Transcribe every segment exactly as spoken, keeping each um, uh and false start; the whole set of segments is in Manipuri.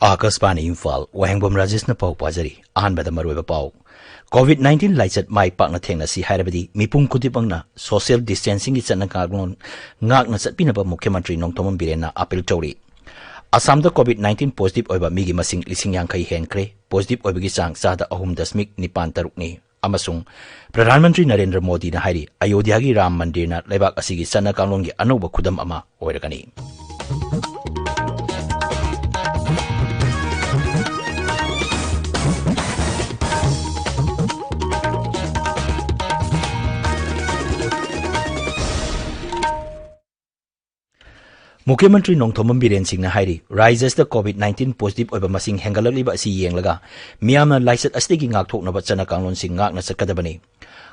ꯑꯥꯀꯥꯁꯕꯥꯅꯤ ꯏꯝꯐꯥꯜ, ꯋꯥꯍꯦꯡꯕꯝ ꯔꯥꯖꯦꯁꯅ ꯄꯥꯎ ꯄꯥꯖꯔꯤ꯫ ꯑꯍꯥꯟꯕꯗ ꯃꯔꯨꯑꯣꯏꯕ ꯄꯥꯎ꯫ ꯀꯣꯚꯤꯗ ꯅꯥꯏꯟꯇꯤꯟ ꯂꯥꯏꯆꯠ ꯃꯥꯏ ꯄꯥꯛꯅ ꯊꯦꯡꯅꯁꯤ ꯍꯥꯏꯔꯕꯗꯤ ꯃꯤꯄꯨꯝ ꯈꯨꯗꯤꯡꯃꯛꯅ ꯁꯣꯁꯤꯌꯦꯜ ꯗꯤꯁꯇꯦꯟꯁꯤꯡꯒꯤ ꯆꯠꯅ ꯀꯥꯡꯂꯣꯟ ꯉꯥꯛꯅ ꯆꯠꯄꯤꯅꯕ ꯃꯨꯈ꯭ꯌ ꯃꯟꯇ꯭ꯔꯤ ꯅꯣꯡꯊꯣꯝꯕꯝ ꯕꯤꯔꯦꯟꯅ ꯑꯥꯄꯤꯜ ꯇꯧꯔꯤ꯫ ꯑꯁꯥꯝꯗ ꯀꯣꯚꯤꯗ ꯅꯥꯏꯟꯇꯤꯟ ꯄꯣꯖꯤꯇꯤꯚ ꯑꯣꯏꯕ ꯃꯤꯒꯤ ꯃꯁꯤꯡ ꯂꯤꯁꯤꯡ ꯌꯥꯡꯈꯩ ꯍꯦꯟꯈ꯭ꯔꯦ꯫ ꯄꯣꯖꯤꯇꯤꯚ ꯑꯣꯏꯕꯒꯤ ꯆꯥꯡ ꯆꯥꯗ ꯑꯍꯨꯝ ꯗꯁꯃꯤꯛ ꯅꯤꯄꯥꯟ ꯇꯔꯨꯛꯅꯤ꯫ ꯑꯃꯁꯨꯡ ꯄ꯭ꯔꯙꯥꯟ ꯃꯟꯇ꯭ꯔꯤ ꯅꯔꯦꯟꯗ꯭ꯔ ꯃꯣꯗꯤꯅ ꯍꯥꯏꯔꯤ, ꯑꯌꯣꯙ꯭ꯌꯥꯒꯤ ꯔꯥꯝ ꯃꯟꯗꯤꯔꯅ ꯂꯩꯕꯥꯛ ꯑꯁꯤꯒꯤ ꯆꯠꯅ ꯀꯥꯡꯂꯣꯟꯒꯤ ꯑꯅꯧꯕ ꯈꯨꯗꯝ ꯑꯃ ꯑꯣꯏꯔꯒꯅꯤ꯫ ꯃꯨꯈ꯭ꯌ ꯃꯟꯇ꯭ꯔꯤ ꯅꯣꯡꯊꯣꯝꯕꯝ ꯕꯤꯔꯦꯟ ꯁꯤꯡꯅ ꯍꯥꯏꯔꯤ, ꯔꯥꯖ꯭ꯌ ꯑꯁꯤꯗ ꯀꯣꯚꯤꯗ ꯅꯥꯏꯟꯇꯤꯟ ꯄꯣꯖꯤꯇꯤꯚ ꯑꯣꯏꯕ ꯃꯁꯤꯡ ꯍꯦꯟꯒꯠꯂꯛꯂꯤꯕ ꯑꯁꯤ ꯌꯦꯡꯂꯒ ꯃꯤꯌꯥꯝꯅ ꯂꯥꯏꯆꯠ ꯑꯁꯤꯗꯒꯤ ꯉꯥꯛꯊꯣꯛꯅꯕ ꯆꯠꯅ ꯀꯥꯡꯂꯣꯟꯁꯤꯡ ꯉꯥꯛꯅ ꯆꯠꯀꯗꯕꯅꯤ꯫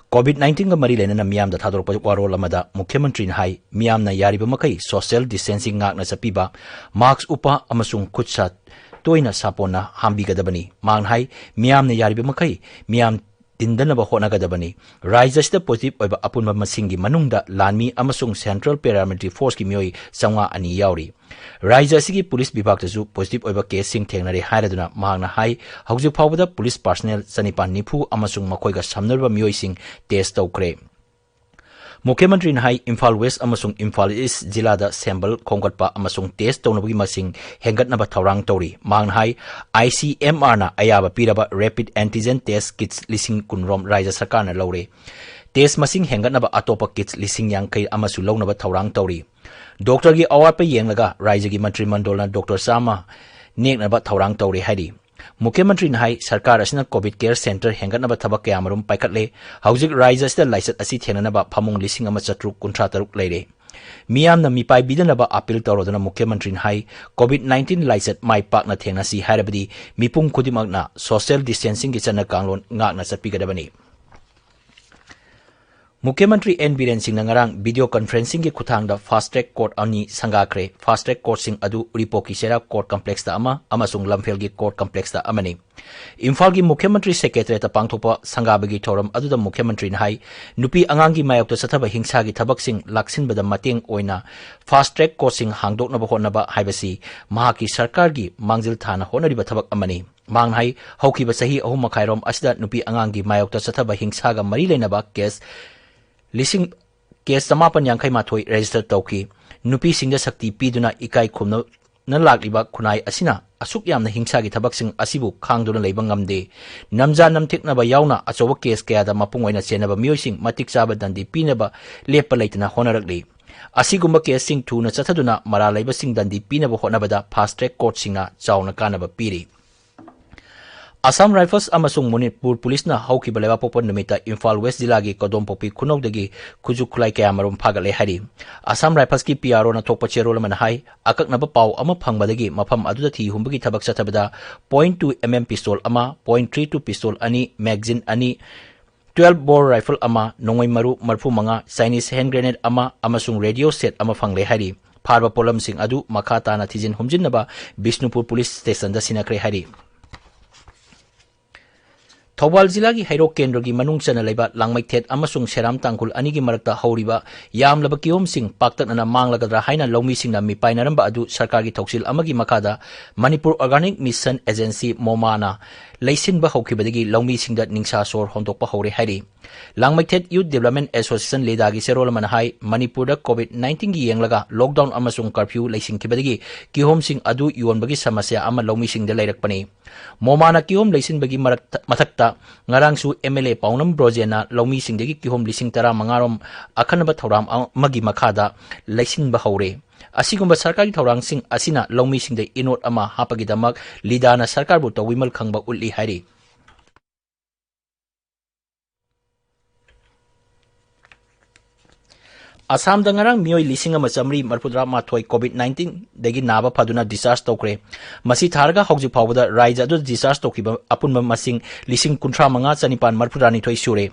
ꯀꯣꯚꯤꯗ ꯅꯥꯏꯟꯇꯤꯟꯒ ꯃꯔꯤ ꯂꯩꯅꯅ ꯃꯤꯌꯥꯝꯗ ꯊꯥꯗꯣꯔꯛꯄ ꯋꯥꯔꯣꯜ ꯑꯃꯗ ꯃꯨꯈ꯭ꯌ ꯃꯟꯇ꯭ꯔꯤꯅ ꯍꯥꯏ, ꯃꯤꯌꯥꯝꯅ ꯌꯥꯔꯤꯕ ꯃꯈꯩ ꯁꯣꯁꯤꯌꯦꯜ ꯗꯤꯁꯇꯦꯟꯁꯤꯡ ꯉꯥꯛꯅ ꯆꯠꯄꯤꯕ, ꯃꯥꯁ꯭ꯛ ꯎꯞꯄ ꯑꯃꯁꯨꯡ ꯈꯨꯠ ꯁꯥ ꯇꯣꯏꯅ ꯁꯥꯄꯣꯟꯅ ꯍꯥꯝꯕꯤꯒꯗꯕꯅꯤ꯫ ꯃꯍꯥꯛꯅ ꯍꯥꯏ, ꯃꯤꯌꯥꯝꯅ ꯌꯥꯔꯤꯕ ꯃꯈꯩ ꯃꯤꯌꯥꯝ ꯇꯤꯟꯗꯅꯕ ꯍꯣꯠꯅꯒꯗꯕꯅꯤ꯫ ꯔꯥꯖ꯭ꯌ ꯑꯁꯤꯗ ꯄꯣꯖꯤꯇꯤꯚ ꯑꯣꯏꯕ ꯑꯄꯨꯟꯕ ꯃꯁꯤꯡꯒꯤ ꯃꯅꯨꯡꯗ ꯂꯥꯟꯃꯤ ꯑꯃꯁꯨꯡ ꯁꯦꯟꯇ꯭ꯔꯦꯜ ꯄꯦꯔꯥꯃꯤꯂꯤꯇꯔꯤ ꯐꯣꯔꯁꯀꯤ ꯃꯤꯑꯣꯏ ꯆꯥꯝꯃꯉꯥ ꯑꯅꯤ ꯌꯥꯎꯔꯤ꯫ ꯔꯥꯖ꯭ꯌ ꯑꯁꯤꯒꯤ ꯄꯨꯂꯤꯁ ꯕꯤꯚꯥꯒꯇꯁꯨ ꯄꯣꯖꯤꯇꯤꯚ ꯑꯣꯏꯕ ꯀꯦꯁꯁꯤꯡ ꯊꯦꯡꯅꯔꯦ ꯍꯥꯏꯔꯗꯨꯅ ꯃꯍꯥꯛꯅ ꯍꯥꯏ, ꯍꯧꯖꯤꯛ ꯐꯥꯎꯕꯗ ꯄꯨꯂꯤꯁ ꯄꯥꯔꯁꯅꯦꯜ ꯆꯅꯤꯄꯥꯟ ꯅꯤꯐꯨ ꯑꯃꯁꯨꯡ ꯃꯈꯣꯏꯒ ꯁꯝꯅꯔꯤꯕ ꯃꯤꯑꯣꯏꯁꯤꯡ ꯇꯦꯁ ꯇꯧꯈ꯭ꯔꯦ꯫ ꯃꯨꯈ꯭ꯌ ꯃꯟꯇ꯭ꯔꯤꯅ ꯍꯥꯏ, ꯏꯝꯐꯥꯜ ꯋꯦꯁ ꯑꯃꯁꯨꯡ ꯏꯝꯐꯥꯜ ꯏꯁ ꯖꯤꯂꯥꯗ ꯁꯦꯝꯄꯜ ꯈꯣꯝꯒꯠꯄ ꯑꯃꯁꯨꯡ ꯇꯦꯁ ꯇꯧꯅꯕꯒꯤ ꯃꯁꯤꯡ ꯍꯦꯟꯒꯠꯅꯕ ꯊꯧꯔꯥꯡ ꯇꯧꯔꯤ꯫ ꯃꯍꯥꯛꯅ ꯍꯥꯏ, ꯑꯥꯏ ꯁꯤ ꯑꯦꯝ ꯑꯥꯔꯅ ꯑꯌꯥꯕ ꯄꯤꯔꯕ ꯔꯦꯄꯤꯗ ꯑꯦꯟꯇꯤꯖꯦꯟ ꯇꯦꯁ ꯀꯤꯠꯁ ꯂꯤꯁꯤꯡ ꯀꯨꯟꯔꯣꯝ ꯔꯥꯖ꯭ꯌ ꯁꯔꯀꯥꯔꯅ ꯂꯧꯔꯦ꯫ ꯇꯦꯁ ꯃꯁꯤꯡ ꯍꯦꯟꯒꯠꯅꯕ ꯑꯇꯣꯞꯄ ꯀꯤꯠꯁ ꯂꯤꯁꯤꯡ ꯌꯥꯡꯈꯩ ꯑꯃꯁꯨ ꯂꯧꯅꯕ ꯊꯧꯔꯥꯡ ꯇꯧꯔꯤ꯫ ꯗꯣꯛꯇꯔꯒꯤ ꯑꯋꯥꯠꯄ ꯌꯦꯡꯂꯒ ꯔꯥꯖ꯭ꯌꯒꯤ ꯃꯟꯇ꯭ꯔꯤ ꯃꯟꯗꯣꯜꯅ ꯗꯣꯛꯇꯔ ꯆꯥꯝꯃ ꯅꯦꯛꯅꯕ ꯊꯧꯔꯥꯡ ꯇꯧꯔꯤ ꯍꯥꯏꯔꯤ꯫ ꯃꯨꯈ꯭ꯌ ꯃꯟꯇ꯭ꯔꯤꯅ ꯍꯥꯏ, ꯁꯔꯀꯥꯔ ꯑꯁꯤꯅ ꯀꯣꯚꯤꯗ ꯀꯦꯌꯔ ꯁꯦꯟꯇꯔ ꯍꯦꯟꯒꯠꯅꯕ ꯊꯕꯛ ꯀꯌꯥꯃꯔꯨꯝ ꯄꯥꯏꯈꯠꯂꯦ꯫ ꯍꯧꯖꯤꯛ ꯔꯥꯖ꯭ꯌ ꯑꯁꯤꯗ ꯂꯥꯏꯆꯠ ꯑꯁꯤ ꯊꯦꯡꯅꯅꯕ ꯐꯃꯨꯡ ꯂꯤꯁꯤꯡ ꯑꯃ ꯆꯥꯇ꯭ꯔꯨꯛ ꯀꯨꯟꯊ꯭ꯔꯥ ꯇꯔꯨꯛ ꯂꯩꯔꯦ꯫ ꯃꯤꯌꯥꯝꯅ ꯃꯤꯄꯥꯏꯕꯤꯗꯅꯕ ꯑꯥꯄꯤꯜ ꯇꯧꯔꯗꯨꯅ ꯃꯨꯈ꯭ꯌ ꯃꯟꯇ꯭ꯔꯤꯅ ꯍꯥꯏ, ꯀꯣꯚꯤꯗ ꯅꯥꯏꯟꯇꯤꯟ ꯂꯥꯏꯆꯠ ꯃꯥꯏ ꯄꯥꯛꯅ ꯊꯦꯡꯅꯁꯤ ꯍꯥꯏꯔꯕꯗꯤ ꯃꯤꯄꯨꯝ ꯈꯨꯗꯤꯡꯃꯛꯅ ꯁꯣꯁꯤꯌꯦꯜ ꯗꯤꯁꯇꯦꯟꯁꯤꯡꯒꯤ ꯆꯠꯅ ꯀꯥꯡꯂꯣꯟ ꯉꯥꯛꯅ ꯆꯠꯄꯤꯒꯗꯕꯅꯤ꯫ ꯃꯨꯈ꯭ꯌ ꯃꯟꯇ꯭ꯔꯤ ꯑꯦꯟ ꯕꯤꯔꯦꯟ ꯁꯤꯡꯅ ꯉꯔꯥꯡ video conferencingꯒꯤ ꯈꯨꯠꯊꯥꯡꯗ fast track court ꯑꯅꯤ ꯁꯪꯒꯥꯈ꯭ꯔꯦ꯫ Fast track courtꯁꯤꯡ ꯑꯗꯨ ꯎꯔꯤꯄꯣꯛꯀꯤ ꯁꯦꯔꯥ court complexꯇ ꯑꯃ ꯑꯃꯁꯨꯡ ꯂꯝꯐꯦꯜꯒꯤ court complexꯇ ꯑꯃꯅꯤ꯫ ꯏꯝꯐꯥꯜꯒꯤ ꯃꯨꯈ꯭ꯌ ꯃꯟꯇ꯭ꯔꯤ secretariatꯇ ꯄꯥꯡꯊꯣꯛꯄ ꯁꯪꯒꯥꯕꯒꯤ ꯊꯧꯔꯝ ꯑꯗꯨꯗ ꯃꯨꯈ꯭ꯌ ꯃꯟꯇ꯭ꯔꯤꯅ ꯍꯥꯏ, ꯅꯨꯄꯤ ꯑꯉꯥꯡꯒꯤ ꯃꯥꯌꯣꯛꯇ ꯆꯠꯊꯕ ꯍꯤꯡꯁꯥꯒꯤ ꯊꯕꯛꯁꯤꯡ ꯂꯥꯛꯁꯤꯟꯕꯗ ꯃꯇꯦꯡ ꯑꯣꯏꯅ fast track courtꯁꯤꯡ ꯍꯥꯡꯗꯣꯛꯅꯕ ꯍꯣꯠꯅꯕ ꯍꯥꯏꯕꯁꯤ ꯃꯍꯥꯛꯀꯤ ꯁꯔꯀꯥꯔꯒꯤ ꯃꯥꯡꯖꯤꯜ ꯊꯥꯅ ꯍꯣꯠꯅꯔꯤꯕ ꯊꯕꯛ ꯑꯃꯅꯤ꯫ ꯃꯍꯥꯛꯅ ꯍꯥꯏ, ꯍꯧꯈꯤꯕ ꯆꯍꯤ ꯑꯍꯨꯝ ꯃꯈꯥꯏꯔꯣꯝ ꯑꯁꯤꯗ ꯅꯨꯄꯤ ꯑꯉꯥꯡꯒꯤ ꯃꯥꯌꯣꯛꯇ ꯆꯠꯊꯕ ꯍꯤꯡꯁꯥꯒ ꯃꯔꯤ ꯂꯩꯅꯕ case ꯂꯤꯁꯤꯡ, case ꯆꯃꯥꯄꯟ ꯌꯥꯡꯈꯩ ꯃꯥꯊꯣꯏ register ꯇꯧꯈꯤ꯫ ꯅꯨꯄꯤꯁꯤꯡꯗ ꯁꯛꯇꯤ ꯄꯤꯗꯨꯅ ꯏꯀꯥꯏ ꯈꯨꯝꯅꯅ ꯂꯥꯛꯂꯤꯕ ꯈꯨꯟꯅꯥꯏ ꯑꯁꯤꯅ ꯑꯁꯨꯛ ꯌꯥꯝꯅ ꯍꯤꯡꯁꯥꯒꯤ ꯊꯕꯛꯁꯤꯡ ꯑꯁꯤꯕꯨ ꯈꯥꯡꯗꯨꯅ ꯂꯩꯕ ꯉꯝꯗꯦ꯫ ꯅꯝꯖꯥ ꯅꯝꯊꯦꯛꯅꯕ ꯌꯥꯎꯅ ꯑꯆꯧꯕ case ꯀꯌꯥꯗ ꯃꯄꯨꯡ ꯑꯣꯏꯅ ꯆꯦꯟꯅꯕ ꯃꯤꯑꯣꯏꯁꯤꯡ ꯃꯇꯤꯛ ꯆꯥꯕ ꯗꯟꯗꯤ ꯄꯤꯅꯕ ꯂꯦꯞꯄ ꯂꯩꯇꯅ ꯍꯣꯠꯅꯔꯛꯂꯤ꯫ ꯑꯁꯤꯒꯨꯝꯕ caseꯁꯤꯡ ꯊꯨꯅ ꯆꯠꯊꯗꯨꯅ ꯃꯔꯥꯜ ꯂꯩꯕꯁꯤꯡ ꯗꯟꯗꯤ ꯄꯤꯅꯕ ꯍꯣꯠꯅꯕꯗ fast track courtꯁꯤꯡꯅ ꯆꯥꯎꯅ ꯀꯥꯟꯅꯕ ꯄꯤꯔꯤ꯫ Assam Rifles ꯑꯃꯁꯨꯡ ꯃꯅꯤꯄꯨꯔ ꯄꯨꯂꯤꯁꯅ ꯍꯧꯈꯤꯕ ꯂꯩꯕꯥꯛꯄꯣꯛꯄ ꯅꯨꯃꯤꯠꯇ ꯏꯝꯐꯥꯜ West ꯖꯤꯂꯥꯒꯤ ꯀꯗꯣꯝꯄꯣꯛꯄꯤ ꯈꯨꯅꯧꯗꯒꯤ ꯈꯨꯠꯁꯨ ꯈꯨꯠꯂꯥꯏ ꯀꯌꯥ ꯃꯔꯨꯝ ꯐꯥꯒꯠꯂꯦ ꯍꯥꯏꯔꯤ꯫ Assam Riflesꯀꯤ PROꯅ ꯊꯣꯛꯄ ꯆꯦꯔꯣꯜ ꯑꯃꯅ ꯍꯥꯏ, ꯑꯀꯛꯅꯕ ꯄꯥꯎ ꯑꯃ ꯐꯪꯕꯗꯒꯤ ꯃꯐꯝ ꯑꯗꯨꯗ ꯊꯤ ꯍꯨꯝꯕꯒꯤ ꯊꯕꯛ ꯆꯠꯊꯕꯗ point two MM pistol ꯑꯃ, point three two pistol ꯑꯅꯤ, magazine ꯑꯅꯤ, twelve bore rifle ꯑꯃ, ꯅꯣꯡꯃꯩ ꯃꯔꯨ ꯃꯔꯤꯐꯨ ꯃꯉꯥ, Chinese hand grenade ꯑꯃ ꯑꯃꯁꯨꯡ radio set ꯑꯃ ꯐꯪꯂꯦ ꯍꯥꯏꯔꯤ꯫ ꯐꯥꯔꯕ ꯄꯣꯠꯂꯝꯁꯤꯡ ꯑꯗꯨ ꯃꯈꯥ ꯇꯥꯅ ꯊꯤꯖꯤꯟ ꯍꯨꯝꯖꯤꯟꯅꯕ ꯕꯤꯁꯅꯨꯄꯨꯔ ꯄꯨꯂꯤꯁ ꯁ꯭ꯇꯦꯁꯟꯗ ꯁꯤꯟꯅꯈ꯭ꯔꯦ ꯍꯥꯏꯔꯤ꯫ ꯊꯧꯕꯥꯜ ꯖꯤꯂꯥꯒꯤ ꯍꯩꯔꯣꯛ ꯀꯦꯟꯗ꯭ꯔꯒꯤ ꯃꯅꯨꯡ ꯆꯟꯅ ꯂꯩꯕ ꯂꯥꯡꯃꯩꯊꯦꯠ ꯑꯃꯁꯨꯡ ꯁꯦꯔꯥꯝ ꯇꯥꯡꯈꯨꯜ ꯑꯅꯤꯒꯤ ꯃꯔꯛꯇ ꯍꯧꯔꯤꯕ ꯌꯥꯝꯂꯕ ꯀꯤꯍꯣꯝꯁꯤꯡ ꯄꯥꯛꯇꯛꯅꯅ ꯃꯥꯡꯂꯒꯗ꯭ꯔꯥ ꯍꯥꯏꯅ ꯂꯧꯃꯤꯁꯤꯡꯅ ꯃꯤꯄꯥꯏꯅꯔꯝꯕ ꯑꯗꯨ ꯁꯔꯀꯥꯔꯒꯤ ꯊꯧꯁꯤꯜ ꯑꯃꯒꯤ ꯃꯈꯥꯗ Manipur Organic Mission Agency, MOMAꯅ ꯂꯩꯁꯤꯟꯕ ꯍꯧꯈꯤꯕꯗꯒꯤ ꯂꯧꯃꯤꯁꯤꯡꯗ ꯅꯤꯡꯁꯥ ꯁꯣꯔ ꯍꯣꯟꯗꯣꯛꯄ ꯍꯧꯔꯦ ꯍꯥꯏꯔꯤ꯫ ꯂꯥꯡꯃꯩꯊꯦꯠ Youth Development Association, ꯂꯤꯗꯥꯒꯤ ꯆꯦꯔꯣꯜ ꯑꯃꯅ ꯍꯥꯏ, ꯃꯅꯤꯄꯨꯔꯗ COVID nineteenꯒꯤ ꯌꯦꯡꯂꯒ lockdown ꯑꯃꯁꯨꯡ curfew ꯂꯩꯁꯤꯟꯈꯤꯕꯗꯒꯤ ꯀꯤꯍꯣꯝꯁꯤꯡ ꯑꯗꯨ ꯌꯣꯟꯕꯒꯤ ꯁꯃꯁ꯭ꯌꯥ ꯑꯃ ꯂꯧꯃꯤꯁꯤꯡꯗ ꯂꯩꯔꯛꯄꯅꯤ꯫ MOMAꯅ ꯀꯤꯍꯣꯝ ꯂꯩꯁꯤꯟꯕꯒꯤ ꯃꯔꯛꯇ, ꯃꯊꯛꯇ ꯉꯔꯥꯡꯁꯨ MLA ꯄꯥꯎꯅꯝ ꯕ꯭ꯔꯣꯖꯦꯟꯅ ꯂꯧꯃꯤꯁꯤꯡꯗꯒꯤ ꯀꯤꯍꯣꯝ ꯂꯤꯁꯤꯡ ꯇꯔꯥꯃꯉꯥ ꯔꯣꯝ ꯑꯈꯟꯅꯕ ꯊꯧꯔꯥꯡ ꯑꯃꯒꯤ ꯃꯈꯥꯗ ꯂꯩꯁꯤꯟꯕ ꯍꯧꯔꯦ꯫ ꯑꯁꯤꯒꯨꯝꯕ ꯁꯔꯀꯥꯔꯒꯤ ꯊꯧꯔꯥꯡꯁꯤꯡ ꯑꯁꯤꯅ ꯂꯧꯃꯤꯁꯤꯡꯗ ꯏꯅꯣꯠ ꯑꯃ ꯍꯥꯞꯄꯒꯤꯗꯃꯛ ꯂꯤꯗꯥꯅ ꯁꯔꯀꯥꯔꯕꯨ ꯇꯧꯕꯤꯃꯜ ꯈꯪꯕ ꯎꯠꯂꯤ ꯍꯥꯏꯔꯤ꯫ ꯑꯁꯥꯝꯗ ꯉꯔꯥꯡ ꯃꯤꯑꯣꯏ ꯂꯤꯁꯤꯡ ꯑꯃ ꯆꯥꯃꯔꯤ ꯃꯔꯤꯐꯨꯇꯔꯥ ꯃꯥꯊꯣꯏ COVID nineteen ꯗꯒꯤ ꯅꯥꯕ ꯐꯗꯨꯅ discharge ꯇꯧꯈ꯭ꯔꯦ꯫ ꯃꯁꯤ ꯊꯥꯔꯒ ꯍꯧꯖꯤꯛ ꯐꯥꯎꯕꯗ ꯔꯥꯖ꯭ꯌ ꯑꯗꯨꯗ discharge ꯇꯧꯈꯤꯕ ꯑꯄꯨꯟꯕ ꯃꯁꯤꯡ ꯂꯤꯁꯤꯡ ꯀꯨꯟꯊ꯭ꯔꯥ ꯃꯉꯥ ꯆꯅꯤꯄꯥꯟ ꯃꯔꯤꯐꯨꯇꯔꯥꯅꯤꯊꯣꯏ ꯁꯨꯔꯦ꯫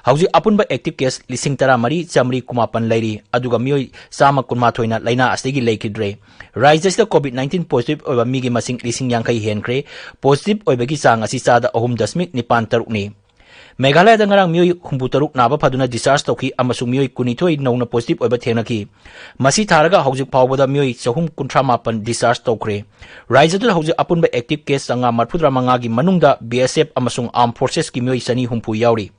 ꯍꯧꯖꯤꯛ ꯑꯄꯨꯟꯕ active case ꯂꯤꯁꯤꯡ ꯇꯔꯥꯃꯔꯤ ꯆꯥꯃꯔꯤ ꯀꯨꯟꯃꯥꯄꯟ ꯂꯩꯔꯤ, ꯑꯗꯨꯒ ꯃꯤꯑꯣꯏ ꯆꯥꯝꯃ ꯀꯨꯟꯃꯥꯊꯣꯏꯅ ꯂꯥꯏꯅꯥ ꯑꯁꯤꯗꯒꯤ ꯂꯩꯈꯤꯗ꯭ꯔꯦ꯫ ꯔꯥꯖ꯭ꯌ ꯑꯁꯤꯗ COVID nineteen positive ꯑꯣꯏꯕ ꯃꯤꯒꯤ ꯃꯁꯤꯡ ꯂꯤꯁꯤꯡ ꯌꯥꯡꯈꯩ ꯍꯦꯟꯈ꯭ꯔꯦ꯫ Positive ꯑꯣꯏꯕꯒꯤ ꯆꯥꯡ ꯑꯁꯤ ꯆꯥꯗ ꯑꯍꯨꯝ ꯗꯁꯃꯤꯛ ꯅꯤꯄꯥꯟ ꯇꯔꯨꯛꯅꯤ꯫ ꯃꯦꯘꯥꯂꯌꯥꯗ ꯉꯔꯥꯡ ꯃꯤꯑꯣꯏ ꯍꯨꯝꯐꯨ ꯇꯔꯨꯛ ꯅꯥꯕ ꯐꯗꯨꯅ discharge ꯇꯧꯈꯤ ꯑꯃꯁꯨꯡ ꯃꯤꯑꯣꯏ ꯀꯨꯟꯅꯤꯊꯣꯏ ꯅꯧꯅ positive ꯑꯣꯏꯕ ꯊꯦꯡꯅꯈꯤ꯫ ꯃꯁꯤ ꯊꯥꯔꯒ ꯍꯧꯖꯤꯛ ꯐꯥꯎꯕꯗ ꯃꯤꯑꯣꯏ ꯆꯍꯨꯝ ꯀꯨꯟꯊ꯭ꯔꯥ ꯃꯥꯄꯟ discharge ꯇꯧꯈ꯭ꯔꯦ꯫ ꯔꯥꯖ꯭ꯌꯗꯨꯗ ꯍꯧꯖꯤꯛ ꯑꯄꯨꯟꯕ active case ꯆꯥꯝꯃꯉꯥ ꯃꯔꯤꯐꯨꯇꯔꯥ ꯃꯉꯥꯒꯤ ꯃꯅꯨꯡꯗ B S F ꯑꯃꯁꯨꯡ armed forcesꯀꯤ ꯃꯤꯑꯣꯏ ꯆꯅꯤ ꯍꯨꯝꯐꯨ ꯌꯥꯎꯔꯤ꯫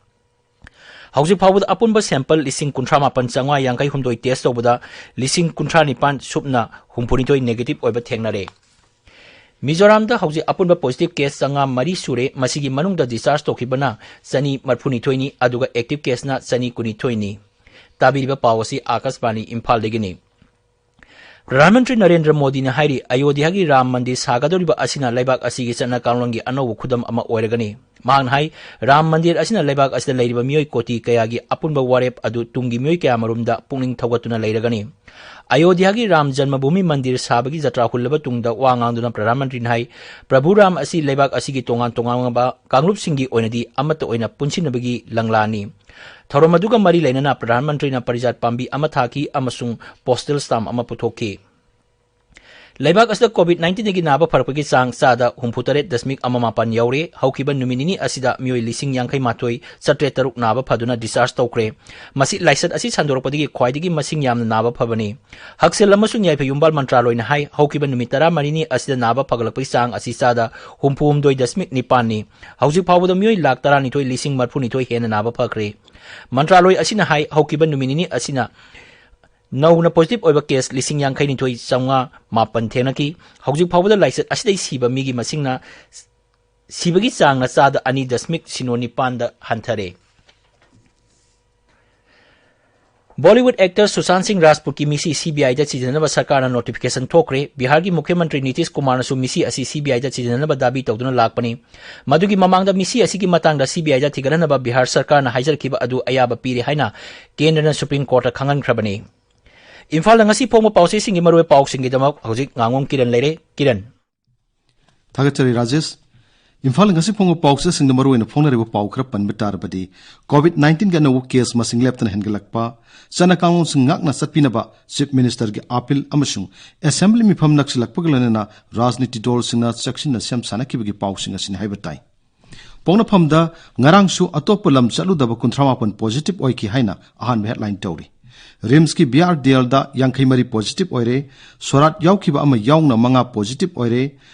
ꯍꯧꯖꯤꯛ ꯐꯥꯎꯕꯗ ꯑꯄꯨꯟꯕ sample ꯂꯤꯁꯤꯡ ꯀꯨꯟꯊ꯭ꯔꯥ ꯃꯥꯄꯟ ꯆꯥꯝꯃꯉꯥ ꯌꯥꯡꯈꯩ ꯍꯨꯝꯗꯣꯏ test ꯇꯧꯕꯗ ꯂꯤꯁꯤꯡ ꯀꯨꯟꯊ꯭ꯔꯥ ꯅꯤꯄꯥꯟ ꯁꯨꯞꯅ ꯍꯨꯝꯐꯨꯅꯤꯊꯣꯏ negative ꯑꯣꯏꯕ ꯊꯦꯡꯅꯔꯦ꯫ ꯃꯤꯖꯣꯔꯥꯝꯗ ꯍꯧꯖꯤꯛ ꯑꯄꯨꯟꯕ positive case ꯆꯥꯝꯃꯉꯥ ꯃꯔꯤ ꯁꯨꯔꯦ꯫ ꯃꯁꯤꯒꯤ ꯃꯅꯨꯡꯗ discharge ꯇꯧꯈꯤꯕꯅ ꯆꯅꯤ ꯃꯔꯤꯐꯨꯅꯤꯊꯣꯏꯅꯤ, ꯑꯗꯨꯒ active caseꯅ ꯆꯅꯤ ꯀꯨꯟꯅꯤꯊꯣꯏꯅꯤ꯫ ꯇꯥꯕꯤꯔꯤꯕ ꯄꯥꯎ ꯑꯁꯤ ꯑꯥꯀꯥꯁꯕꯥꯅꯤ ꯏꯝꯐꯥꯜꯗꯒꯤꯅꯤ꯫ ꯄ꯭ꯔꯙꯥꯟ ꯃꯟꯇ꯭ꯔꯤ ꯅꯔꯦꯟꯗ꯭ꯔ ꯃꯣꯗꯤꯅ ꯍꯥꯏꯔꯤ, ꯑꯌꯣꯙ꯭ꯌꯥꯒꯤ ꯔꯥꯝ ꯃꯟꯗꯤꯔ ꯁꯥꯒꯗꯧꯔꯤꯕ ꯑꯁꯤꯅ ꯂꯩꯕꯥꯛ ꯑꯁꯤꯒꯤ ꯆꯠꯅ ꯀꯥꯡꯂꯣꯟꯒꯤ ꯑꯅꯧꯕ ꯈꯨꯗꯝ ꯑꯃ ꯑꯣꯏꯔꯒꯅꯤ꯫ ꯃꯍꯥꯛꯅ ꯍꯥꯏ, ꯔꯥꯝ ꯃꯟꯗꯤꯔ ꯑꯁꯤꯅ ꯂꯩꯕꯥꯛ ꯑꯁꯤꯗ ꯂꯩꯔꯤꯕ ꯃꯤꯑꯣꯏ ꯀꯣꯇꯤ ꯀꯌꯥꯒꯤ ꯑꯄꯨꯟꯕ ꯋꯥꯔꯦꯞ ꯑꯗꯨ ꯇꯨꯡꯒꯤ ꯃꯤꯑꯣꯏ ꯀꯌꯥꯃꯔꯨꯝꯗ ꯄꯨꯛꯅꯤꯡ ꯊꯧꯒꯠꯇꯨꯅ ꯂꯩꯔꯒꯅꯤ꯫ ꯑꯌꯣꯙ꯭ꯌꯥꯒꯤ ꯔꯥꯝ ꯖꯟꯃꯚꯨꯃꯤ ꯃꯟꯗꯤꯔ ꯁꯥꯕꯒꯤ ꯖꯇ꯭ꯔꯥ ꯍꯨꯜꯂꯕ ꯇꯨꯡꯗ ꯋꯥ ꯉꯥꯡꯗꯨꯅ ꯄ꯭ꯔꯙꯥꯟ ꯃꯟꯇ꯭ꯔꯤꯅ ꯍꯥꯏ, ꯄ꯭ꯔꯚꯨ ꯔꯥꯝ ꯑꯁꯤ ꯂꯩꯕꯥꯛ ꯑꯁꯤꯒꯤ ꯇꯣꯉꯥꯟ ꯇꯣꯉꯥꯟꯕ ꯀꯥꯡꯂꯨꯞꯁꯤꯡꯒꯤ ꯑꯣꯏꯅꯗꯤ ꯑꯃꯠꯇ ꯑꯣꯏꯅ ꯄꯨꯟꯁꯤꯟꯅꯕꯒꯤ ꯂꯪꯂꯥꯅꯤ꯫ ꯊꯧꯔꯝ ꯑꯗꯨꯒ ꯃꯔꯤ ꯂꯩꯅꯅ ꯄ꯭ꯔꯙꯥꯟ ꯃꯟꯇ꯭ꯔꯤꯅ ꯄꯔꯤꯖꯥꯠ ꯄꯥꯝꯕꯤ ꯑꯃ ꯊꯥꯈꯤ ꯑꯃꯁꯨꯡ postal stamp ꯑꯃ ꯄꯨꯊꯣꯛꯈꯤ꯫ ꯂꯩꯕꯥꯛ ꯑꯁꯤꯗ COVID nineteenꯗꯒꯤ ꯅꯥꯕ ꯐꯔꯛꯄꯒꯤ ꯆꯥꯡ ꯆꯥꯗ ꯍꯨꯝꯐꯨꯇꯔꯦꯠ ꯗꯁꯃꯤꯛ ꯑꯃ ꯃꯥꯄꯟ ꯌꯧꯔꯦ꯫ ꯍꯧꯈꯤꯕ ꯅꯨꯃꯤꯠ ꯅꯤꯅꯤ ꯑꯁꯤꯗ ꯃꯤꯑꯣꯏ ꯂꯤꯁꯤꯡ ꯌꯥꯡꯈꯩ ꯃꯥꯊꯣꯏ ꯆꯥꯇ꯭ꯔꯦꯠ ꯇꯔꯨꯛ ꯅꯥꯕ ꯐꯗꯨꯅ discharge ꯇꯧꯈ꯭ꯔꯦ꯫ ꯃꯁꯤ ꯂꯥꯏꯆꯠ ꯑꯁꯤ ꯁꯟꯗꯣꯔꯛꯄꯗꯒꯤ ꯈ꯭ꯋꯥꯏꯗꯒꯤ ꯃꯁꯤꯡ ꯌꯥꯝꯅ ꯅꯥꯕ ꯐꯕꯅꯤ꯫ ꯍꯛꯁꯦꯜ ꯑꯃꯁꯨꯡ ꯌꯥꯏꯐ ꯌꯨꯝꯕꯥꯜ ꯃꯟꯇ꯭ꯔꯥꯂꯣꯏꯅ ꯍꯥꯏ, ꯍꯧꯈꯤꯕ ꯅꯨꯃꯤꯠ ꯇꯔꯥꯃꯔꯤꯅꯤ ꯑꯁꯤꯗ ꯅꯥꯕ ꯐꯒꯠꯂꯛꯄꯒꯤ ꯆꯥꯡ ꯑꯁꯤ ꯆꯥꯗ ꯍꯨꯝꯐꯨꯍꯨꯝꯗꯣꯏ ꯗꯁꯃꯤꯛ ꯅꯤꯄꯥꯟꯅꯤ꯫ ꯍꯧꯖꯤꯛ ꯐꯥꯎꯕꯗ ꯃꯤꯑꯣꯏ ꯂꯥꯈ ꯇꯔꯥꯅꯤꯊꯣꯏ ꯂꯤꯁꯤꯡ ꯃꯔꯤꯐꯨꯅꯤꯊꯣꯏ ꯍꯦꯟꯅ ꯅꯥꯕ ꯐꯈ꯭ꯔꯦ꯫ ꯃꯟꯇ꯭ꯔꯥꯂꯣꯏ ꯑꯁꯤꯅ ꯍꯥꯏ, ꯍꯧꯈꯤꯕ ꯅꯨꯃꯤꯠ ꯅꯤꯅꯤ ꯑꯁꯤꯅ ꯅꯧꯅ positive ꯑꯣꯏꯕ case ꯂꯤꯁꯤꯡ ꯌꯥꯡꯈꯩ ꯅꯤꯊꯣꯏ ꯆꯥꯝꯃꯉꯥ ꯃꯥꯄꯟ ꯊꯦꯡꯅꯈꯤ꯫ ꯍꯧꯖꯤꯛ ꯐꯥꯎꯕꯗ ꯂꯥꯏꯆꯠ ꯑꯁꯤꯗꯒꯤ ꯁꯤꯕ ꯃꯤꯒꯤ ꯃꯁꯤꯡꯅ, ꯁꯤꯕꯒꯤ ꯆꯥꯡꯅ ꯆꯥꯗ ꯑꯅꯤ ꯗꯁꯃꯤꯛ ꯁꯤꯅꯣ ꯅꯤꯄꯥꯟꯗ ꯍꯟꯊꯔꯦ꯫ ꯕꯣꯂꯤꯋꯨꯗ ꯑꯦꯛꯇꯔ ꯁꯨꯁꯥꯟ ꯁꯤꯡ ꯔꯥꯖꯄꯨꯠꯀꯤ ꯃꯤꯁꯤ ꯁꯤꯕꯤꯑꯥꯏꯗ ꯊꯤꯖꯤꯟꯅꯅꯕ ꯁꯔꯀꯥꯔꯅ ꯅꯣꯇꯤꯐꯤꯀꯦꯁꯟ ꯊꯣꯛꯈ꯭ꯔꯦ꯫ ꯕꯤꯍꯥꯔꯒꯤ ꯃꯨꯈ꯭ꯌ ꯃꯟꯇ꯭ꯔꯤ ꯅꯤꯇꯤꯁ ꯀꯨꯃꯥꯔꯅꯁꯨ ꯃꯤꯁꯤ ꯑꯁꯤ ꯁꯤꯕꯤꯑꯥꯏꯗ ꯊꯤꯖꯤꯟꯅꯅꯕ ꯗꯥꯕꯤ ꯇꯧꯗꯨꯅ ꯂꯥꯛꯄꯅꯤ꯫ ꯃꯗꯨꯒꯤ ꯃꯃꯥꯡꯗ ꯃꯤꯁꯤ ꯑꯁꯤꯒꯤ ꯃꯇꯥꯡꯗ ꯁꯤꯕꯤꯑꯥꯏꯗ ꯊꯤꯒꯠꯍꯟꯅꯕ ꯕꯤꯍꯥꯔ ꯁꯔꯀꯥꯔꯅ ꯍꯥꯏꯖꯔꯛꯈꯤꯕ ꯑꯗꯨ ꯑꯌꯥꯕ ꯄꯤꯔꯦ ꯍꯥꯏꯅ ꯀꯦꯟꯗ꯭ꯔꯅ ꯁꯨꯄ꯭ꯔꯤꯝ ꯀꯣꯔꯠꯇ ꯈꯪꯍꯟꯈ꯭ꯔꯕꯅꯤ꯫ ꯏꯝꯐꯥꯜꯗ ꯉꯁꯤ ꯐꯣꯡꯕ ꯄꯥꯎꯆꯦꯁꯤꯡꯒꯤ ꯃꯔꯨꯑꯣꯏꯕ ꯄꯥꯎꯁꯤꯡꯒꯤꯗꯃꯛ ꯍꯧꯖꯤꯛ ꯉꯥꯉꯣꯝ ꯀꯤꯔꯟ ꯂꯩꯔꯦ꯫ ꯀꯤꯔꯟ꯫ ꯊꯥꯒꯠꯆꯔꯤ ꯔꯥꯖꯦꯁ꯫ ꯏꯝꯐꯥꯜ ꯉꯁꯤ ꯐꯣꯡꯕ ꯄꯥꯎꯆꯦꯁꯤꯡꯗ ꯃꯔꯨꯑꯣꯏꯅ ꯐꯣꯡꯅꯔꯤꯕ ꯄꯥꯎ ꯈꯔ ꯄꯟꯕ ꯇꯥꯔꯕꯗꯤ, ꯀꯣꯚꯤꯗ ꯅꯥꯏꯟꯇꯤꯟꯒꯤ ꯑꯅꯧꯕ ꯀꯦꯁ ꯃꯁꯤꯡ ꯂꯦꯞꯇꯅ ꯍꯦꯟꯒꯠꯂꯛꯄ, ꯆꯠꯅ ꯀꯥꯡꯂꯣꯟꯁꯤꯡ ꯉꯥꯛꯅ ꯆꯠꯄꯤꯅꯕ ꯆꯤꯐ ꯃꯤꯅꯤꯁꯇꯔꯒꯤ ꯑꯥꯄꯤꯜ ꯑꯃꯁꯨꯡ ꯑꯦꯁꯦꯝꯕ꯭ꯂꯤ ꯃꯤꯐꯝ ꯅꯛꯁꯤꯜꯂꯛꯄꯒ ꯂꯣꯏꯅꯅ ꯔꯥꯖꯅꯤꯇꯤ ꯗꯣꯜꯁꯤꯡꯅ ꯆꯦꯛꯁꯤꯟꯅ ꯁꯦꯝ ꯁꯥꯅꯈꯤꯕꯒꯤ ꯄꯥꯎꯁꯤꯡ ꯑꯁꯤꯅꯤ ꯍꯥꯏꯕ ꯇꯥꯏ꯫ ꯄꯣꯛꯅꯐꯝꯗ ꯉꯔꯥꯡꯁꯨ ꯑꯇꯣꯞꯄ ꯂꯝ ꯆꯠꯂꯨꯗꯕ ꯀꯨꯟꯊ꯭ꯔꯥ ꯃꯥꯄꯟ ꯄꯣꯖꯤꯇꯤꯚ ꯑꯣꯏꯈꯤ ꯍꯥꯏꯅ ꯑꯍꯥꯟꯕ ꯍꯦꯗꯂꯥꯏꯟ ꯇꯧꯔꯤ꯫ ꯔꯤꯝꯁꯀꯤ ꯕꯤ ꯑꯥꯔ ꯗꯤ ꯑꯦꯜꯗ ꯌꯥꯡꯈꯩ ꯃꯔꯤ ꯄꯣꯖꯤꯇꯤꯚ ꯑꯣꯏꯔꯦ꯫ ꯁꯣꯔꯥꯠ ꯌꯥꯎꯈꯤꯕ ꯑꯃ ꯌꯥꯎꯅ ꯃꯉꯥ ꯄꯣꯖꯤꯇꯤꯚ ꯑꯣꯏꯔꯦ꯫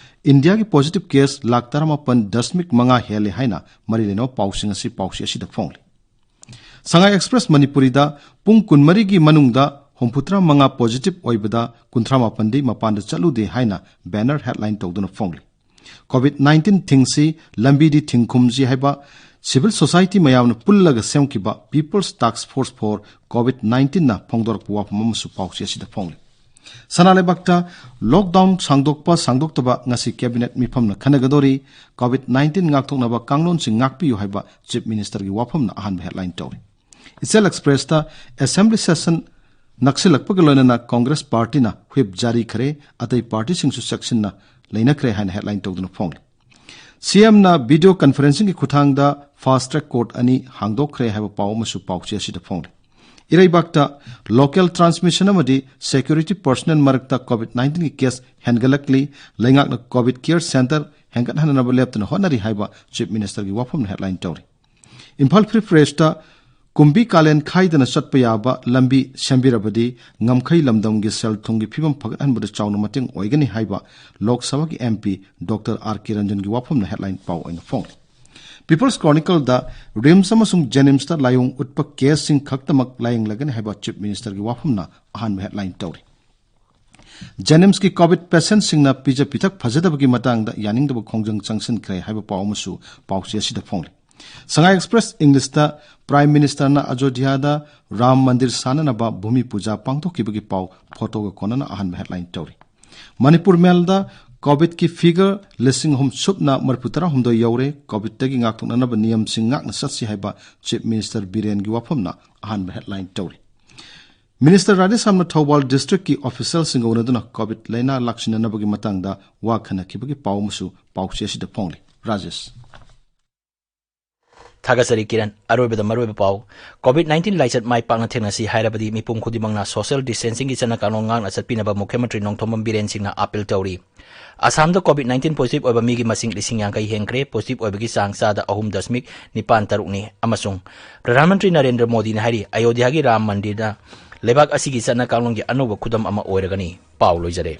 ꯏꯟꯗꯤꯌꯥꯒꯤ ꯄꯣꯖꯤꯇꯤꯚ ꯀꯦꯁ ꯂꯥꯈ ꯇꯔꯥꯃꯥꯄꯟ ꯗꯁꯃꯤꯛ ꯃꯉꯥ ꯍꯦꯜꯂꯦ ꯍꯥꯏꯅ ꯃꯔꯤ ꯂꯩꯅꯕ ꯄꯥꯎꯁꯤꯡ ꯑꯁꯤ ꯄꯥꯎꯆꯦ ꯑꯁꯤꯗ ꯐꯣꯡꯂꯤ꯫ ꯁꯉꯥꯏ ꯑꯦꯛꯁꯄ꯭ꯔꯦꯁ ꯃꯅꯤꯄꯨꯔꯤꯗ ꯄꯨꯡ ꯀꯨꯟꯃꯔꯤꯒꯤ ꯃꯅꯨꯡꯗ ꯍꯨꯝꯐꯨꯇꯔꯥ ꯃꯉꯥ ꯄꯣꯖꯤꯇꯤꯚ ꯑꯣꯏꯕꯗ ꯀꯨꯟꯊ꯭ꯔꯥ ꯃꯥꯄꯟꯗꯤ ꯃꯄꯥꯟꯗ ꯆꯠꯂꯨꯗꯦ ꯍꯥꯏꯅ ꯕꯦꯅꯔ ꯍꯦꯗꯂꯥꯏꯟ ꯇꯧꯗꯨꯅ ꯐꯣꯡꯂꯤ꯫ ꯀꯣꯚꯤꯗ ꯅꯥꯏꯟꯇꯤꯟ ꯊꯤꯡꯁꯤ ꯂꯝꯕꯤꯗꯤ ꯊꯤꯡꯈꯨꯝꯁꯤ ꯍꯥꯏꯕ ꯁꯤꯚꯤꯜ ꯁꯣꯁꯥꯏꯇꯤ ꯃꯌꯥꯝꯅ ꯄꯨꯜꯂꯒ ꯁꯦꯝꯈꯤꯕ People's Task Force for COVID nineteenꯅ ꯐꯣꯡꯗꯣꯔꯛꯄ ꯋꯥꯐꯝ ꯑꯃꯁꯨ ꯄꯥꯎꯆꯦ ꯑꯁꯤꯗ ꯐꯣꯡꯂꯤ꯫ ꯁꯅꯥ ꯂꯩꯕꯥꯛꯇ ꯂꯣꯛꯗꯥꯎꯟ ꯁꯥꯡꯗꯣꯛꯄ ꯁꯥꯡꯗꯣꯛꯇꯕ ꯉꯁꯤ ꯀꯦꯕꯤꯅꯦꯠ ꯃꯤꯐꯝꯅ ꯈꯟꯅꯒꯗꯧꯔꯤ꯫ ꯀꯣꯚꯤꯗ ꯅꯥꯏꯟꯇꯤꯟ ꯉꯥꯛꯊꯣꯛꯅꯕ ꯀꯥꯡꯂꯣꯟꯁꯤꯡ ꯉꯥꯛꯄꯤꯌꯨ ꯍꯥꯏꯕ ꯆꯤꯐ ꯃꯤꯅꯤꯁꯇꯔꯒꯤ ꯋꯥꯐꯝꯅ ꯑꯍꯥꯟꯕ ꯍꯦꯗꯂꯥꯏꯟ ꯇꯧꯔꯤ꯫ ꯏꯆꯦꯜ ꯑꯦꯛꯁꯄ꯭ꯔꯦꯁꯇ ꯑꯦꯁꯦꯝꯕ꯭ꯂꯤ ꯁꯦꯁꯟ ꯅꯛꯁꯤꯜꯂꯛꯄꯒ ꯂꯣꯏꯅꯅ ꯀꯣꯡꯒ꯭ꯔꯦꯁ ꯄꯥꯔꯇꯤꯅ ꯍ꯭ꯋꯤꯞ ꯖꯥꯔꯤ ꯈꯔꯦ, ꯑꯇꯩ ꯄꯥꯔꯇꯤꯁꯤꯡꯁꯨ ꯆꯦꯛꯁꯤꯟꯅ ꯂꯩꯅꯈ꯭ꯔꯦ ꯍꯥꯏꯅ ꯍꯦꯗꯂꯥꯏꯟ ꯇꯧꯗꯨꯅ ꯐꯣꯡꯂꯤ꯫ ꯁꯤꯑꯦꯝꯅ ꯚꯤꯗꯤꯑꯣ ꯀꯟꯐꯔꯦꯟꯁꯤꯡꯒꯤ ꯈꯨꯠꯊꯥꯡꯗ ꯐꯥꯁ ꯇ꯭ꯔꯦꯛ ꯀꯣꯔꯠ ꯑꯅꯤ ꯍꯥꯡꯗꯣꯛꯈ꯭ꯔꯦ ꯍꯥꯏꯕ ꯄꯥꯎ ꯑꯃꯁꯨ ꯄꯥꯎꯆꯦ ꯑꯁꯤꯗ ꯐꯣꯡꯂꯤ꯫ ꯏꯔꯩꯕꯥꯛꯇ ꯂꯣꯀꯦꯜ ꯇ꯭ꯔꯥꯟꯁꯃꯤꯁꯟ ꯑꯃꯗꯤ ꯁꯦꯀ꯭ꯌꯨꯔꯤꯇꯤ ꯄꯔꯁꯅꯦꯜ ꯃꯔꯛꯇ ꯀꯣꯚꯤꯗ ꯅꯥꯏꯟꯇꯤꯟꯒꯤ ꯀꯦꯁ ꯍꯦꯟꯒꯠꯂꯛꯂꯤ꯫ ꯂꯩꯉꯥꯛꯅ ꯀꯣꯚꯤꯗ ꯀꯦꯌꯔ ꯁꯦꯟꯇꯔ ꯍꯦꯟꯒꯠꯍꯟꯅꯕ ꯂꯦꯞꯇꯅ ꯍꯣꯠꯅꯔꯤ ꯍꯥꯏꯕ ꯆꯤꯐ ꯃꯤꯅꯤꯁꯇꯔꯒꯤ ꯋꯥꯐꯝꯅ ꯍꯦꯗꯂꯥꯏꯟ ꯇꯧꯔꯤ꯫ ꯏꯝꯐꯥꯜ ꯐ꯭ꯔꯤ ꯄ꯭ꯔꯦꯁꯇ ꯀꯨꯝꯕꯤ ꯀꯥꯂꯦꯟ ꯈꯥꯏꯗꯅ ꯆꯠꯄ ꯌꯥꯕ ꯂꯝꯕꯤ ꯁꯦꯝꯕꯤꯔꯕꯗꯤ ꯉꯝꯈꯩ ꯂꯝꯗꯝꯒꯤ ꯁꯦꯜ ꯊꯨꯝꯒꯤ ꯐꯤꯕꯝ ꯐꯒꯠꯍꯟꯕꯗ ꯆꯥꯎꯅ ꯃꯇꯦꯡ ꯑꯣꯏꯒꯅꯤ ꯍꯥꯏꯕ ꯂꯣꯛ ꯁꯚꯥꯒꯤ ꯑꯦꯝ ꯄꯤ ꯗꯣꯛꯇꯔ ꯑꯥꯔ ꯀꯤꯔꯟꯖꯟꯒꯤ ꯋꯥꯐꯝꯅ ꯍꯦꯗꯂꯥꯏꯟ ꯄꯥꯎ ꯑꯣꯏꯅ ꯐꯣꯡꯂꯤ꯫ ꯄꯤꯄꯜꯁ ꯀ꯭ꯔꯣꯅꯤꯀꯜꯗ ꯔꯤꯝꯁ ꯑꯃꯁꯨꯡ ꯖꯦꯅꯤꯝꯁꯇ ꯂꯥꯏꯑꯣꯡ ꯎꯠꯄ ꯀꯦꯁꯁꯤꯡ ꯈꯛꯇꯃꯛ ꯂꯥꯌꯦꯡꯂꯒꯅꯤ ꯍꯥꯏꯕ ꯆꯤꯐ ꯃꯤꯅꯤꯁꯇꯔꯒꯤ ꯋꯥꯐꯝꯅ ꯑꯍꯥꯟꯕ ꯍꯦꯗꯂꯥꯏꯟ ꯇꯧꯔꯤ꯫ ꯖꯦꯅꯤꯝꯁꯀꯤ ꯀꯣꯚꯤꯗ ꯄꯦꯁꯦꯟꯠꯁꯤꯡꯅ ꯄꯤꯖ ꯄꯤꯊꯛ ꯐꯖꯗꯕꯒꯤ ꯃꯇꯥꯡꯗ ꯌꯥꯅꯤꯡꯗꯕ ꯈꯣꯡꯖꯪ ꯆꯪꯁꯤꯟꯈ꯭ꯔꯦ ꯍꯥꯏꯕ ꯄꯥꯎ ꯑꯃꯁꯨ ꯄꯥꯎꯆꯦ ꯑꯁꯤꯗ ꯐꯣꯡꯂꯤ꯫ ꯁꯉꯥꯏ ꯑꯦꯛꯁꯄ꯭ꯔꯦꯁ ꯏꯪꯂꯤꯁꯇ ꯄ꯭ꯔꯥꯏꯝ ꯃꯤꯅꯤꯁꯇꯔꯅ ꯑꯌꯣꯙ꯭ꯌꯥꯗ ꯔꯥꯝ ꯃꯟꯗꯤꯔ ꯁꯥꯅꯅꯕ ꯚꯨꯃꯤ ꯄꯨꯖꯥ ꯄꯥꯡꯊꯣꯛꯈꯤꯕꯒꯤ ꯄꯥꯎ ꯐꯣꯇꯣꯒ ꯀꯣꯟꯅꯅ ꯑꯍꯥꯟꯕ ꯍꯦꯗꯂꯥꯏꯟ ꯇꯧꯔꯤ꯫ ꯃꯅꯤꯄꯨꯔ ꯃꯦꯜꯗ ꯀꯣꯚꯤꯗꯀꯤ ꯐꯤꯒꯔ ꯂꯤꯁꯤꯡ ꯑꯍꯨꯝ ꯁꯨꯞꯅ ꯃꯔꯤꯐꯨ ꯇꯔꯥꯍꯨꯝꯗꯣꯏ ꯌꯧꯔꯦ, ꯀꯣꯚꯤꯗꯇꯒꯤ ꯉꯥꯛꯊꯣꯛꯅꯅꯕ ꯅꯤꯌꯝꯁꯤꯡ ꯉꯥꯛꯅ ꯆꯠꯁꯤ ꯍꯥꯏꯕ ꯆꯤꯐ ꯃꯤꯅꯤꯁꯇꯔ ꯕꯤꯔꯦꯟꯒꯤ ꯋꯥꯐꯝꯅ ꯑꯍꯥꯟꯕ ꯍꯦꯗꯂꯥꯏꯟ ꯇꯧꯔꯤ꯫ ꯃꯤꯅꯤꯁꯇꯔ ꯔꯥꯙꯦꯁ꯭ꯌꯥꯝꯅ ꯊꯧꯕꯥꯜ ꯗꯤꯁꯇ꯭ꯔꯤꯛꯀꯤ ꯑꯣꯐꯤꯁꯤꯌꯦꯜꯁꯤꯡꯒ ꯎꯅꯗꯨꯅ ꯀꯣꯚꯤꯗ ꯂꯥꯏꯅꯥ ꯂꯥꯛꯁꯤꯟꯅꯅꯕꯒꯤ ꯃꯇꯥꯡꯗ ꯋꯥ ꯈꯟꯅꯈꯤꯕꯒꯤ ꯄꯥꯎ ꯑꯃꯁꯨ ꯄꯥꯎꯆꯦ ꯑꯁꯤꯗ ꯐꯣꯡꯂꯤ꯫ ꯔꯥꯖꯦꯁ꯫ ꯊꯥꯒꯠꯆꯔꯤ ꯀꯤꯔꯟ꯫ ꯑꯔꯣꯏꯕꯗ ꯃꯔꯨꯑꯣꯏꯕ ꯄꯥꯎ꯫ ꯀꯣꯚꯤꯗ ꯅꯥꯏꯟꯇꯤꯟ ꯂꯥꯏꯆꯠ ꯃꯥꯏ ꯄꯥꯛꯅ ꯊꯦꯡꯅꯁꯤ ꯍꯥꯏꯔꯕꯗꯤ ꯃꯤꯄꯨꯝ ꯈꯨꯗꯤꯡꯃꯛꯅ ꯁꯣꯁꯤꯌꯦꯜ ꯗꯤꯁꯇꯦꯟꯁꯤꯡꯒꯤ ꯆꯠꯅ ꯀꯥꯡꯂꯣꯟ ꯉꯥꯛꯅ ꯆꯠꯄꯤꯅꯕ ꯃꯨꯈ꯭ꯌꯃꯟꯇ꯭ꯔꯤ ꯅꯣꯡꯊꯣꯝꯕꯝ ꯕꯤꯔꯦꯟ ꯁꯤꯡꯅ ꯑꯥꯄꯤꯜ ꯇꯧꯔꯤ꯫ ꯑꯁꯥꯝꯗ ꯀꯣꯚꯤꯗ ꯅꯥꯏꯟꯇꯤꯟ ꯄꯣꯖꯤꯇꯤꯚ ꯑꯣꯏꯕ ꯃꯤꯒꯤ ꯃꯁꯤꯡ ꯂꯤꯁꯤꯡ ꯌꯥꯡꯈꯩ ꯍꯦꯟꯈ꯭ꯔꯦ꯫ ꯄꯣꯖꯤꯇꯤꯚ ꯑꯣꯏꯕꯒꯤ ꯆꯥꯡ ꯆꯥꯗ ꯑꯍꯨꯝ ꯗꯁꯃꯤꯛ ꯅꯤꯄꯥꯟ ꯇꯔꯨꯛꯅꯤ꯫ ꯑꯃꯁꯨꯡ ꯄ꯭ꯔꯙꯥꯟ ꯃꯟꯇ꯭ꯔꯤ ꯅꯔꯦꯟꯗ꯭ꯔ ꯃꯣꯗꯤꯅ ꯍꯥꯏꯔꯤ, ꯑꯌꯣꯙ꯭ꯌꯥꯒꯤ ꯔꯥꯝ ꯃꯟꯗꯤꯔꯗ ꯂꯩꯕꯥꯛ ꯑꯁꯤꯒꯤ ꯆꯠꯅ ꯀꯥꯡꯂꯣꯟꯒꯤ ꯑꯅꯧꯕ ꯈꯨꯗꯝ ꯑꯃ ꯑꯣꯏꯔꯒꯅꯤ꯫ ꯄꯥꯎ ꯂꯣꯏꯖꯔꯦ꯫